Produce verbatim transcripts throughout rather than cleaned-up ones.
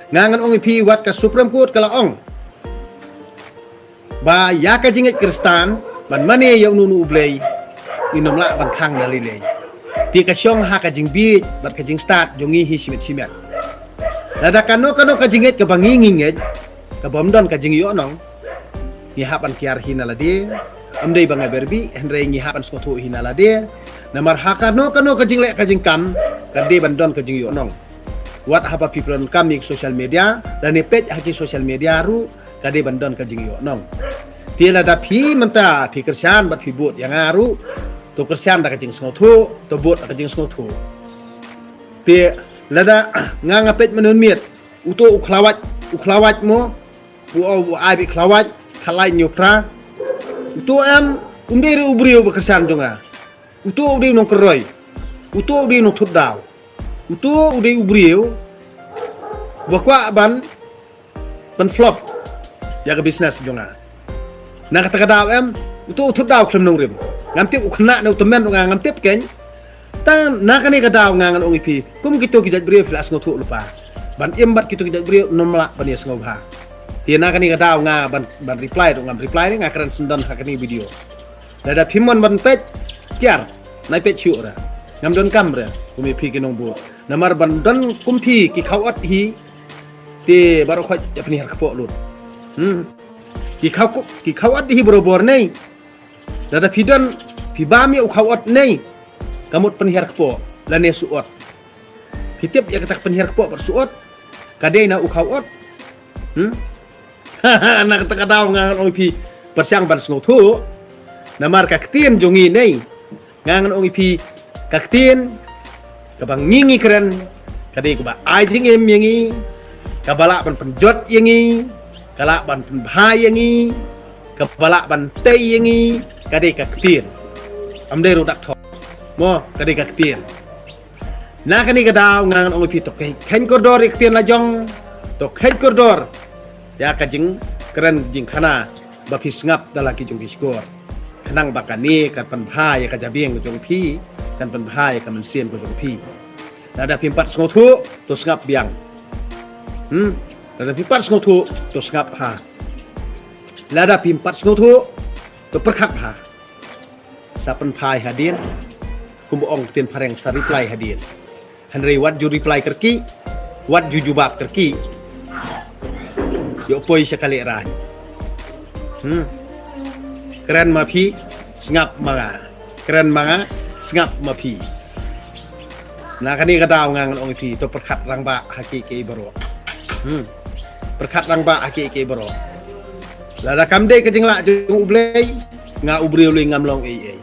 Nga ngan ong ïa phi, wat ka Supreme Court ka la ong ba ïa ka jingngeit Khristan ban mane ïa uno uno u Blei, ngin ym lah ban khang na lei lei. Te ka shong ha ka jingbieit bad ka jingstad jong ngi hi shimet shimet. Lada kano kano ka jingngeit kaba ngi ngi ngeit, kaba ym don ka jingïohnong, ngi hap ban kiar hi na lade. Ym dei ba nga ber bih, hynrei ngi hap ban sngewthuh hi na lade. Namar ha kano kano ka jingleh ka jingkam, ka dei ban don ka jingïohnong. Wat haba phi pyndonkam ïa ki social media, lane peit ha ki social media ruh, ka dei ban don ka jingïohnong. Te lada phi mynta phi kyrshan bad phi vote ïa nga ruh, to kyrshan da ka jingsngewthuh, to vote da ka jingsngewthuh. Te lada nga nga peit mynhun miet, uto u khlawait, u khlawait mo, u, u ai beit khlawait, khlawait ñiew phra. Uto em, um dei ruh u briew ba kyrshan jong nga. Uto u dei u nongkyroi. Uto u dei u nongthut daw. Uto u dei u briew ba kwah ban pynflop ïa ka business jong nga. Na kata ka daw em, uto u thut daw khlem nongrim. Ngam tip u khynnah ne u tymmen jong nga, ngam tip keiñ. Tang na kane ka daw nga ngan ong ïa phi, kum kito ki jait briew phi la sngewthuh lypa. Ban im bad kito ki jait briew ym lah ban ïa sngewbha. Te na kane ka daw nga ban, ban reply ruh ngam reply ne, nga kren shen don ha kane video. Lada phim mon ban peit, kiar, nai peit shuh re. Ngam donkam re kum ïa phi ki nongbud. Namar ban don kum phi ki khaw ot hi, te baroh khoit ïa pynhiar kpoh lut. Hmm. Ki khaw ku-, ki khaw ot hi barobor ne. Lada phi don, phi bam ïa u khaw ot ne, ka mut pynhiar kpoh lane suh ot. Phi tip ïa kata ka pynhiar kpoh bad suh ot, ka dei na u khaw ot. Hmm? Na kata ka daw nga ngan ong ïa phi, pyrshang ban sngewthuh. Namar ka ktien jong ngi ne, nga ngan ong ïa phi, ka ktien kaba ngi ngi kren, ka dei kaba ai jingim ïa ngi, kaba lah ban pynjot ïa ngi, ka lah ban pynbha ïa ngi, kaba lah ban tei ïa ngi, ka dei ka ktien. Ym dei ruh dak thok mo, ka dei ka ktien. Na kane ka daw nga ngan ong ïa phi, to kheiñ, kheiñ kordor ïa ka ktien la jong, to kheiñ kordor ïa ka jingkren jingkhana ba phi sngap da la ki jong ki shkor. Khnang ba kane kan pynbha ïa ka jabieng ka jong phi, kan pynbha ïa ka mynsiem ka jong phi. Lada phim pat sngewthuh, to sngap biang. Hmm, lada phim pat sngewthuh, to sngap bha. Lada phim pat sngewthuh, to pyrkhat bha. Sa pynphai hadien, kumba ong ktien phareng, sa reply hadien. Hynrei wat ju reply kyrkieh, wat ju jubab kyrkieh. Ïoh poi sha ka lehraiñ. Hmm. Kren ma phi, sngap ma nga. Kren ma nga, sngap ma phi. Na kane ka daw nga ngan ong ïa phi, to pyrkhat rangbah ha kiei kiei baroh. Hmm. Pyrkhat rangbah ha kiei kiei baroh. Lada kam dei ka jinglah jong U Blei, nga u briew lei ngam long ei ei.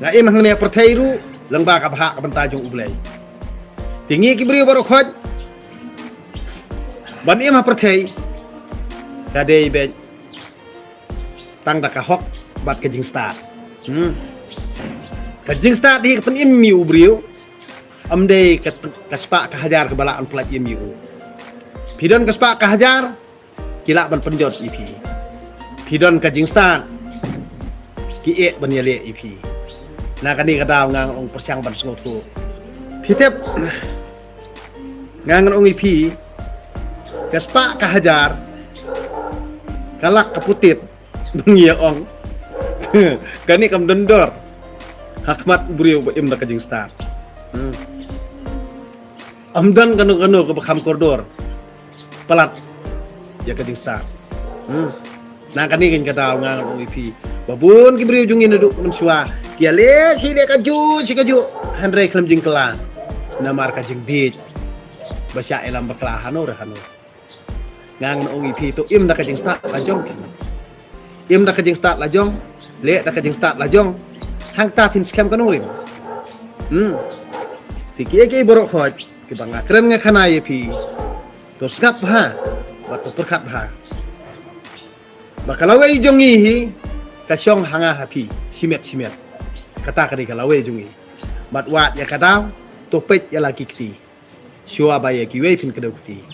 Nga im hangne ha pyrthei ruh lyngba ka bhah ka bynta jong U Blei. Te ngi ki briew baroh khoit ban im ha pyrthei, ka dei beit tang da ka hok bad ka jingstad. Hmm. Ka jingstad hi ka pynim ïa u briew. Ym dei ka, ka spah ka hajar kaba lah ban pyllait im ïa u. Phi don ka spah ka hajar, ki lah ban pynjot ïa phi. Phi don ka jingstad, ki eh ban ïaleh ïa phi. Na kane ka daw nga ngan ong, pyrshang ban sngewthuh. Phi tip, nga ngan ong ïa phi, ka spah ka hajar, ka lak ka putit, ba ngi ïa ong, kane kam don dor ha khmat u briew ba im da ka jingstad. Hmm. Ym don kano kano kaba kham kordor palat ïa ka jingstad. Hmm. Na kane ka daw nga ngan ong ïa phi, ba bun ki briew jong ngi naduh mynshuwa ki ïaleh shi leh kajuh shi kajuh, hynrei khlem jingkylla namar ka jingbieit ba shah ïalam bakla hano re hano. Nga ngan ong ïa phi, to im da ka jingstad la jong, im da ka jingstad la jong, leh da ka jingstad la jong. Hangta phin skhem ka nongrim. Hmm. Te kiei kiei baroh khoit kiba nga kren nga khana ïa phi, to sngap bha bad to pyrkhat bha. Ba ka lawei jong ngi hi ka shong ha nga ha phi shimet shimet. Kata ka dei ka lawei jong ngi. Bad wat ïa ka daw, to peit ïa la ki kti. Shuwa ba ïa kiwei phin kdew kti,